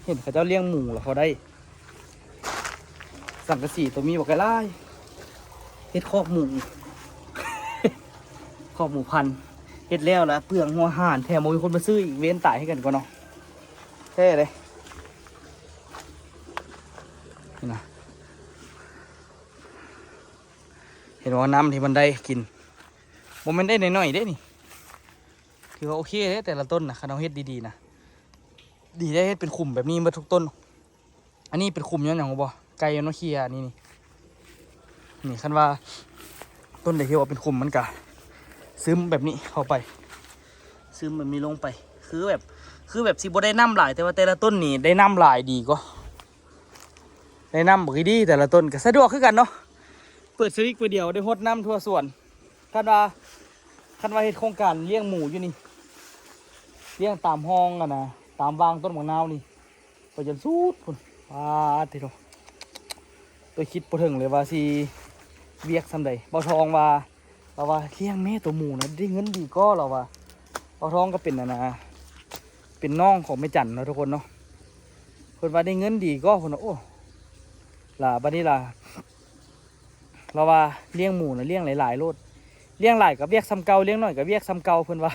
ເຫັນເຂົາເຈົ້າລ້ຽງໝູລະ ເຂົາໄດ້ສັງກະສີໂຕມີບັກຫຼາຍ ເຮັດຄອກໝູ ຄອກໝູພັນ ເຮັດແລ້ວລະເປືອງຫົວຫານ ແຖມບໍ່ມີຄົນມາຊື້ອີກ ເວນຕາຍໃຫ້ກັນກ່ອນເນາະ. ແທ້ເດ້ ນີ້ນະ ເຫັນວ່ານ້ຳທີ່ມັນໄດ້ກິນ ບໍ່ແມ່ນໄດ້ໜ້ອຍໆເດ້ນີ້ ຖືວ່າໂອເຄເດ້ ແຕ່ລະຕົ້ນນະ ຄັນເຮົາເຮັດດີໆນະ ດີໄດ້ເຮັດເປັນຂຸມແບບນີ້ເບິດທຸກຕົ້ນ. ອັນນີ້ເປັນຂຸມຍ້ອນຫຍັງຮູ້ບໍ່? ໄກ່ມັນມາເຄຍອັນນີ້ນີ້ ນີ້ ຄັນວ່າຕົ້ນໃດທີ່ວ່າເປັນຂຸມ ມັນກະຊຶມແບບນີ້ເຂົ້າໄປ ຊຶມແບບນີ້ລົງໄປ ຄືແບບ ຄືແບບຊິບໍ່ໄດ້ນ້ຳຫຼາຍ ແຕ່ວ່າແຕ່ລະຕົ້ນນີ້ໄດ້ນ້ຳຫຼາຍດີກວ່າ ໄດ້ນ້ຳບັກດີ ແຕ່ລະຕົ້ນກໍສະດວກຄືກັນເນາະ ເປີດສະວິກໄປດຽວໄດ້ຫົດນ້ຳທົ່ວສວນ. ຄັນວ່າ ຄັນວ່າເຮັດໂຄງການລ້ຽງໝູຢູ່ນີ້ ລ້ຽງຕາມຮ່ອງຫັ້ນນະ ຕາມວ່າງຕົ້ນໝາກນາວນີ້ ໄປຈົນສຸດພຸ້ນ ປາດຕິໂທ ໂຕຄິດບໍ່ເຖິງເລີຍວ່າຊິ ວຽກສ່ຳໃດ. ບ່າວທອງວ່າ ລາວວ່າ ລ້ຽງແມ່ໂຕໝູນະ ໄດ້ເງິນດີກໍ ລາວວ່າ. ບ່າວທອງກໍເປັນ ອັນນ່າ ເປັນນ້ອງຂອງແມ່ຈັນເນາະທຸກຄົນເນາະ. ເພິ່ນວ່າໄດ້ເງິນດີກໍ ເພິ່ນວ່າ ໂອ້ ລະ ບັດນີ້ລະ ລາວວ່າລ້ຽງໝູນະ ລ້ຽງຫຼາຍໆໂລດ, ລ້ຽງຫຼາຍກໍວຽກສ່ຳເກົ່າ, ລ້ຽງໜ້ອຍກໍວຽກສ່ຳເກົ່າ ເພິ່ນວ່າ.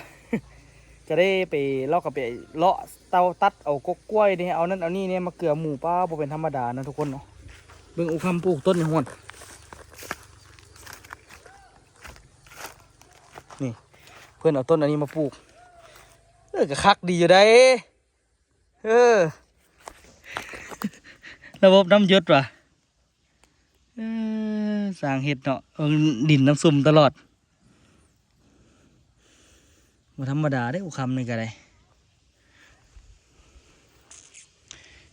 ກໍໄດ້ໄປ ລາວກໍໄປເລາະເຕົາຕັດເອົາກົກກ້ວຍນີ້ ເອົານັ້ນເອົານີ້ນີ້ມາເກືອໝູ. ປ້າ ບໍ່ເປັນທຳມະດານະທຸກຄົນເນາະ. ເບິ່ງອູຄຳປູກຕົ້ນນີ້ຮອດ ນີ້ ເພິ່ນເອົາຕົ້ນອັນນີ້ມາປູກ. ເອີ ກໍຄັກດີຢູ່ໃດ໋. ເອີ ລະບົບນ້ຳຢົດຫວາ. ເອີ ຊ່າງເຮັດເນາະ. ເອີ ດິນນ້ຳຊຸ່ມຕະຫຼອດ. ບໍ່ທຳມະດາເດ້ ອູຄຳນີ້ກໍໄດ້.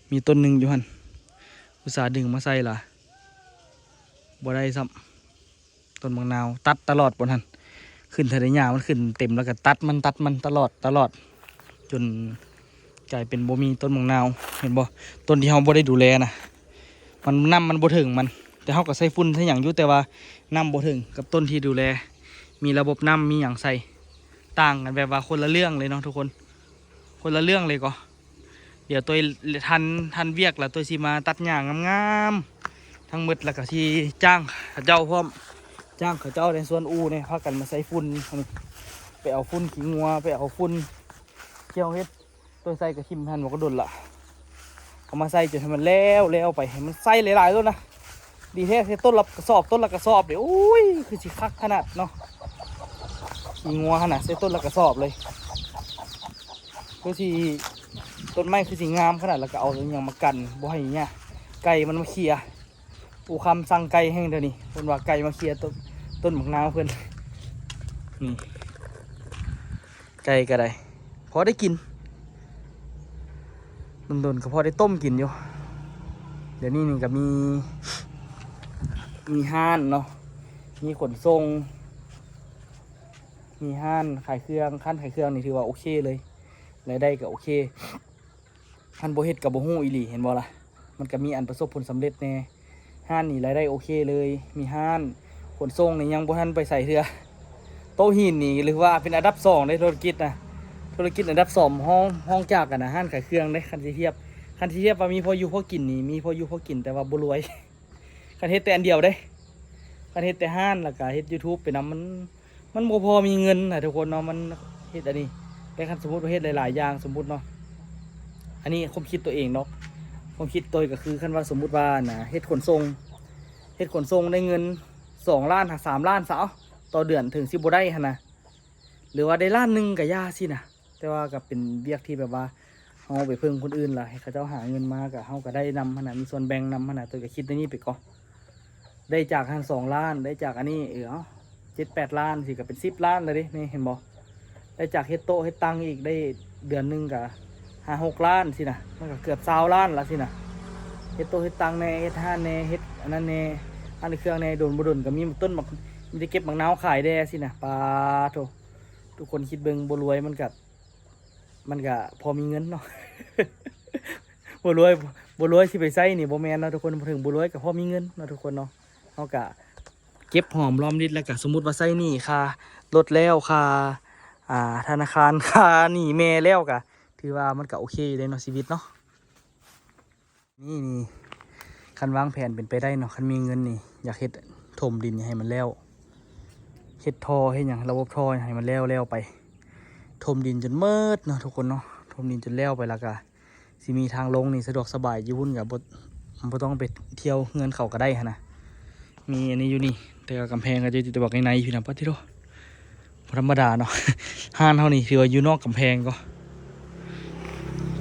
ມີຕົ້ນໜຶ່ງຢູ່ຫັ້ນ ອຸດສ່າດຶງມາໃສ່ລະ ບໍ່ໄດ້ຊ້ຳ. ຕົ້ນບັກນາວຕັດຕະຫຼອດບ່ອນຫັ້ນ ຂຶ້ນເທື່ອໃດຫຍ້າມັນຂຶ້ນເຕັມ ແລ້ວກໍຕັດມັນ ຕັດມັນຕະຫຼອດ ຕະຫຼອດ ຈົນກາຍເປັນບໍ່ມີຕົ້ນບັກນາວ. ເຫັນບໍ່? ຕົ້ນທີ່ເຮົາບໍ່ໄດ້ດູແລນະ ມັນ ນ້ຳມັນບໍ່ເຖິງມັນ. ແຕ່ເຮົາກໍໃສ່ຝຸ່ນໃສ່ຫຍັງຢູ່ ແຕ່ວ່ານ້ຳບໍ່ເຖິງກັບຕົ້ນທີ່ດູແລ ມີລະບົບນ້ຳມີຫຍັງໃສ່ ຕ່າງກັນແບບວ່າຄົນລະເລື່ອງເລີຍເນາະທຸກຄົນ ຄົນລະເລື່ອງເລີຍກໍ. ດຽວໂຕຍທັນ ທັນວຽກລະໂຕຍຊິມາຕັດຫຍ້າງາມໆທັງໝົດ ລະກະຊິຈ້າງເຂົາເຈົ້າພ້ອມ ຈ້າງເຂົາເຈົ້າໃນສວນອູ່ນີ້ ພາກັນມາໃສ່ຝຸ່ນ. ອັນນີ້ໄປເອົາຝຸ່ນຂີ້ງົວ ໄປເອົາຝຸ່ນ ທີ່ເຮົາເຮັດ ໂຕຍໃສ່ກະຖິ້ມຫັ້ນ ບໍ່ກະດົນລະ ເອົາມາໃສ່ຈົນໃຫ້ມັນແລ້ວ ແລ້ວໄປ ໃຫ້ມັນໃສ່ຫຼາຍໆໂລດນະ. ດີແທ້ ໃສ່ຕົ້ນລະກະສອບ ຕົ້ນລະກະສອບເດ້. ໂອ້ຍ ຄືຊິຄັກຂະໜາດເນາະ ຂີ້ງົວຫັ້ນນະ ໃສ່ຕົ້ນລະກະສອບເລີຍ. ຄືຊິ ຕົ້ນໄມ້ຄືຊິງາມຂະໜາດ ລະກະເອົາຫຍັງມາກັນ ບໍ່ໃຫ້ຫຍ້າ ໄກ່ມັນມາເຄຍ. ອູຄຳສັ່ງໄກ່ແຮງດຽວນີ້ ເພິ່ນວ່າໄກ່ມາເຄຍຕົ້ນ ຕົ້ນບັກນາວເພິ່ນ. ນີ້ ໄກ່ກໍໄດ້ ພໍໄດ້ກິນ ດົນໆກໍພໍໄດ້ຕົ້ມກິນຢູ່. ດຽວນີ້ນີ້ກໍມີ ມີຮ້ານເນາະ ມີຂົນສົ່ງ ມີຮ້ານຂາຍເຄື່ອງ ຮ້ານຂາຍເຄື່ອງນີ້ຖືວ່າໂອເຄເລີຍ ລາຍໄດ້ກໍໂອເຄ. ຄັນບໍ່ເຮັດກໍບໍ່ຮູ້ອີ່ຫຼີ ເຫັນບໍ່ລະ? ມັນກໍມີອັນປະສົບຜົນສຳເລັດແດ່. ຮ້ານນີ້ລາຍໄດ້ໂອເຄເລີຍ ມີຮ້ານຂົນສົ່ງນີ້ຍັງບໍ່ທັນໄປໃສເທື່ອ. ໂຕະຫີນນີ້ຖືວ່າເປັນອັນດັບສອງເດ້ ທຸລະກິດນະ ທຸລະກິດອັນດັບສອງ ຮອງ ຮອງຈາກອັນນະ ຮ້ານຂາຍເຄື່ອງເດ້. ຄັນຊິທຽບ ຄັນຊິທຽບວ່າມີພໍຢູ່ພໍກິນນີ້ ມີພໍຢູ່ພໍກິນ ແຕ່ວ່າບໍ່ລວຍ ຄັນເຮັດແຕ່ອັນດຽວເດ້. ຄັນເຮັດແຕ່ຮ້ານ ແລ້ວກະເຮັດ YouTube ໄປນຳ ມັນ ມັນບໍ່ພໍມີເງິນນະທຸກຄົນເນາະ ມັນເຮັດອັນນີ້. ແຕ່ຄັນສົມມຸດວ່າເຮັດຫຼາຍໆຢ່າງ ສົມມຸດເນາະ ອັນນີ້ຄວາມຄິດຕົວເອງເນາະ ຄວາມຄິດໂຕຍກໍຄື ຄັນວ່າສົມມຸດວ່ານະ ເຮັດຂົນສົ່ງ ເຮັດຂົນສົ່ງໄດ້ເງິນສອງລ້ານຫາສາມລ້ານຊະ ເອົາ ຕໍ່ເດືອນ ເຖິງຊິບໍ່ໄດ້ຫັ້ນນະ ຫຼືວ່າໄດ້ລ້ານໜຶ່ງກໍຢ່າຊີ້ນະ. ແຕ່ວ່າກໍເປັນວຽກທີ່ແບບວ່າ ເຮົາໄປເພິ່ງຄົນອື່ນລະ ໃຫ້ເຂົາເຈົ້າຫາເງິນມາ ກໍ ເຮົາກໍໄດ້ນຳຫັ້ນນະ ມີສ່ວນແບ່ງນຳຫັ້ນນະ. ໂຕຍກໍຄິດໃນນີ້ໄປກ່ອນ ໄດ້ຈາກຫັ້ນສອງລ້ານ ໄດ້ຈາກອັນນີ້ ເອີ ເອົາ ເຈັດແປດລ້ານ ຊິກໍເປັນສິບລ້ານແລ້ວເດ້. ນີ້ເຫັນບໍ່? ໄດ້ຈາກເຮັດໂຕະເຮັດຕັ່ງອີກ ໄດ້ເດືອນໜຶ່ງກໍຫ້າຫົກລ້ານຊີ້ນະ ມັນກໍເກືອບຊາວລ້ານລະຊີ້ນະ. ເຮັດໂຕະເຮັດຕັ່ງແດ່ ເຮັດຮ້ານແດ່ ເຮັດອັນນັ້ນແດ່ ຮ້ານເຄື່ອງແດ່ ດົນບໍ່ດົນກໍມີຕົ້ນບັກ ມີແຕ່ເກັບບັກນາວຂາຍແດ່ຊີ້ນະ. ປາໂທ້ ທຸກຄົນຄິດເບິ່ງ ບໍ່ລວຍມັນກະ ມັນກະພໍມີເງິນເນາະ ບໍ່ລວຍ ບໍ່ລວຍຊິໄປໃຊ້ໜີບໍ່ແມ່ນເນາະທຸກຄົນ. ເຖິງບໍ່ລວຍກະພໍມີເງິນເນາະທຸກຄົນເນາະ. ເຮົາກະເກັບຫອມລອມລິດ ແລ້ວກະສົມມຸດວ່າໃຊ້ໜີຄ່າລົດແລ້ວ ຄ່າ ອ່າ ທະນາຄານ ຄ່າໜີແມ່ແລ້ວ ກະຖືວ່າມັນກະໂອເຄຢູ່ເດ້ເນາະ ຊີວິດເນາະ. ນີ້ ນີ້ ຄັນວາງແຜນເປັນໄປໄດ້ເນາະ ຄັນມີເງິນນີ້ ຢາກເຮັດຖົມດິນໃຫ້ມັນແລ້ວ ເຮັດທໍ່ເຮັດຫຍັງ ລະບົບທໍ່ໃຫ້ມັນແລ້ວໆໄປ ຖົມດິນຈົນໝົດເນາະທຸກຄົນເນາະ. ຖົມດິນຈົນແລ້ວໄປ ແລ້ວກະຊິມີທາງລົງນີ້ສະດວກສະບາຍ ຢູ່ພຸ້ນກະບໍ່ ບໍ່ຕ້ອງໄປທ່ຽວເຮືອນເຂົາກະໄດ້ຫັ້ນນະ. ມີອັນນີ້ຢູ່ນີ້ ແຕ່ວ່າກຳແພງກໍຈະຢູ່ແຕ່ບັກໃນໆ ພີ່ນ້ອງ ປາດຕິໂທ ບໍ່ທຳມະດາເນາະ. ຮ້ານເຮົານີ້ຖືວ່າຢູ່ນອກກຳແພງກໍ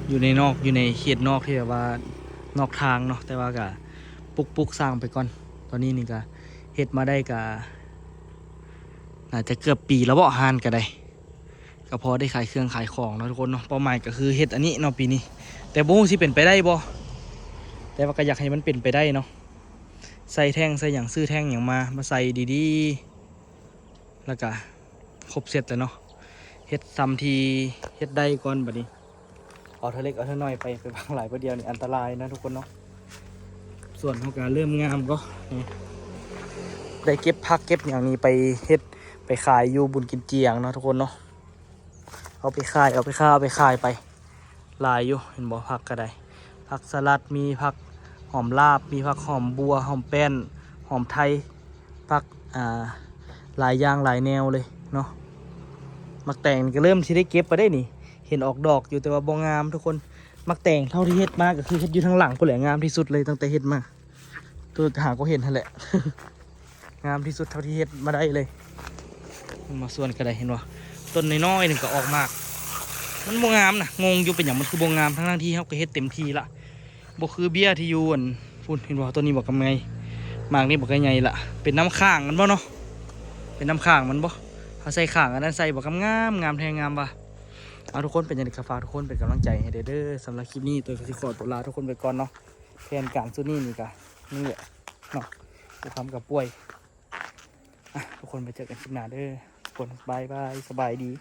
ຢູ່ໃນນອກ ຢູ່ໃນເຂດນອກທີ່ແບບວ່ານອກທາງເນາະ ແຕ່ວ່າກໍປຸກໆສ້າງໄປກ່ອນ. ຕອນນີ້ນີ້ກໍເຮັດມາໄດ້ກໍໜ້າຈະເກືອບປີແລ້ວເບາະ ຮ້ານກໍໄດ້ ກໍພໍໄດ້ຂາຍເຄື່ອງຂາຍຂອງເນາະທຸກຄົນເນາະ. ເປົ້າໝາຍກໍຄືເຮັດອັນນີ້ເນາະປີນີ້ ແຕ່ບໍ່ຮູ້ຊິເປັນໄປໄດ້ບໍ່ ແຕ່ວ່າກໍຢາກໃຫ້ມັນເປັນໄປໄດ້ເນາະ. ໃສ່ແທ່ງໃສ່ຫຍັງ ຊື້ແທ່ງຫຍັງມາ ມາໃສ່ດີໆ ແລ້ວກະຄົບເຊັດແລ້ວເນາະ. ເຮັດສ່ຳທີ່ເຮັດໄດ້ກ່ອນ ບັດນີ້ເອົາເທື່ອເລັກເອົາເທື່ອນ້ອຍໄປ ໄປວາງຫຼາຍບາດດຽວນີ້ອັນຕະລາຍນະທຸກຄົນເນາະ. ສວນເຮົາກະເລີ່ມງາມກໍ ນີ້ ໄດ້ເກັບຜັກເກັບຫຍັງນີ້ໄປເຮັດ ໄປຂາຍຢູ່ບຸນກິນຈຽງເນາະທຸກຄົນເນາະ. ເອົາໄປຂາຍ ເອົາໄປຂາຍ ເອົາໄປຂາຍໄປ ຫຼາຍຢູ່ ເຫັນບໍ່? ຜັກກໍໄດ້ ຜັກສະຫຼັດ ມີຜັກຫອມລາບ ມີຜັກຫອມບົ່ວ ຫອມແປ້ນ ຫອມໄທ ຜັກ ອ່າ ຫຼາຍຢ່າງຫຼາຍແນວເລີຍເນາະ. ໝາກແຕງນີ້ກໍເລີ່ມຊິໄດ້ເກັບແລ້ວເດ້ນີ້ ເຫັນອອກດອກຢູ່ ແຕ່ວ່າບໍ່ງາມທຸກຄົນ. ໝາກແຕງເທົ່າທີ່ເຮັດມາກໍຄືເຮັດຢູ່ທາງຫຼັງພຸ້ນແຫຼະ ງາມທີ່ສຸດເລີຍ ຕັ້ງແຕ່ເຮັດມາ ໂຕຫາກໍເຫັນຫັ້ນແຫຼະ ງາມທີ່ສຸດເທົ່າທີ່ເຮັດມາໄດ້ເລີຍ. ມາສວນກໍໄດ້ ເຫັນບໍ່? ຕົ້ນນ້ອຍໆໜຶ່ງກໍອອກໝາກ ມັນບໍ່ງາມນະ ງົງຢູ່ເປັນຫຍັງມັນຄືບໍ່ງາມ ທັງໆທີ່ເຮົາກໍເຮັດເຕັມທີ່ລະ ບໍ່ຄືເບ້ຍທີ່ຢູ່ອັນພຸ້ນ ເຫັນບໍ່? ຕົ້ນນີ້ບັກກຳໃຫຍ່ ໝາກນີ້ບັກໃຫຍ່ລະ ເປັນນ້ຳຄ້າງມັນບໍ່ເນາະ? ເປັນນ້ຳຄ້າງມັນບໍ່? ເຮົາໃສ່ຄ້າງອັນນັ້ນໃສ່ ບັກກຳງາມ ງາມແທ້ງາມວ່າ. ເອົາ ທຸກຄົນ ເປັນຈັ່ງໃດກໍຝາກທຸກຄົນເປັນກຳລັງໃຈໃຫ້ແດ່ເດີ. ສຳລັບຄລິບນີ້ ໂຕກໍຊິຂໍຕົວລາທຸກຄົນໄປກ່ອນເນາະ. ແຜນການຊຸດນີ້ນີ້ກໍນີ້ແຫຼະເນາະ ຜູ້ຄຳກໍປ່ວຍ. ອ່ະ ທຸກຄົນ ໄປເຈີກັນຄລິບໜ້າເດີ ທຸກຄົນ ບາຍບາຍ ສະບາຍດີ.